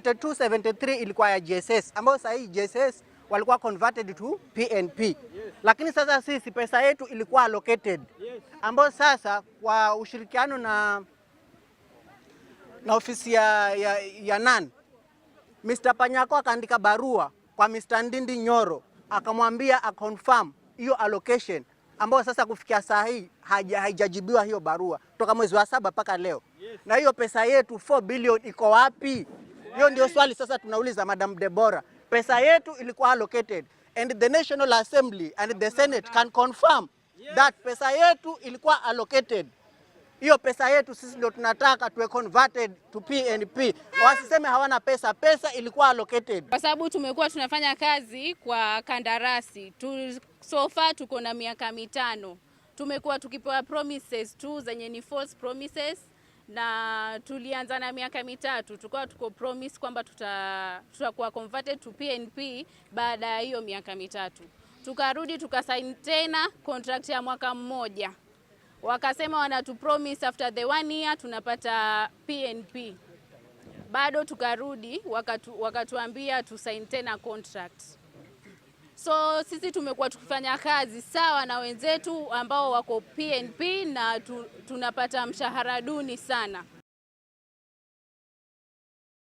72 73 ilikuwa ya JSS, ambayo sasa hii JSS walikuwa converted to PNP. Lakini sasa sisi pesa yetu ilikuwa allocated, ambayo sasa kwa ushirikiano na ofisi ya NAN, Mr. Panyako akaandika barua kwa Mr. Ndindi Nyoro akamwambia aconfirm hiyo allocation, ambayo sasa kufikia saa hii haijajibiwa hiyo barua toka mwezi wa 7 mpaka leo. Na hiyo pesa yetu 4 billion iko wapi? Hiyo ndio swali sasa tunauliza Madam Deborah. Pesa yetu ilikuwa allocated and the National Assembly and the Senate can confirm that pesa yetu ilikuwa allocated. Hiyo pesa yetu sisi ndio tunataka tuwe converted to PNP. Wasiseme hawana pesa, pesa ilikuwa allocated. Kwa sababu tumekuwa tunafanya kazi kwa kandarasi so far tuko na miaka 5, tumekuwa tukipewa promises tu zenye ni false promises, na tulianza na miaka 3, tulikuwa tuko promise kwamba tutakuwa converted to PNP baada ya hiyo miaka 3. Tukarudi tukasign tena contract ya mwaka mmoja, wakasema wanatu promise after the one year tunapata PNP. Bado tukarudi wakatuambia tusign tena contract. So sisi tumekuwa tukifanya kazi sawa na wenzetu ambao wako PNP na tunapata mshahara duni sana.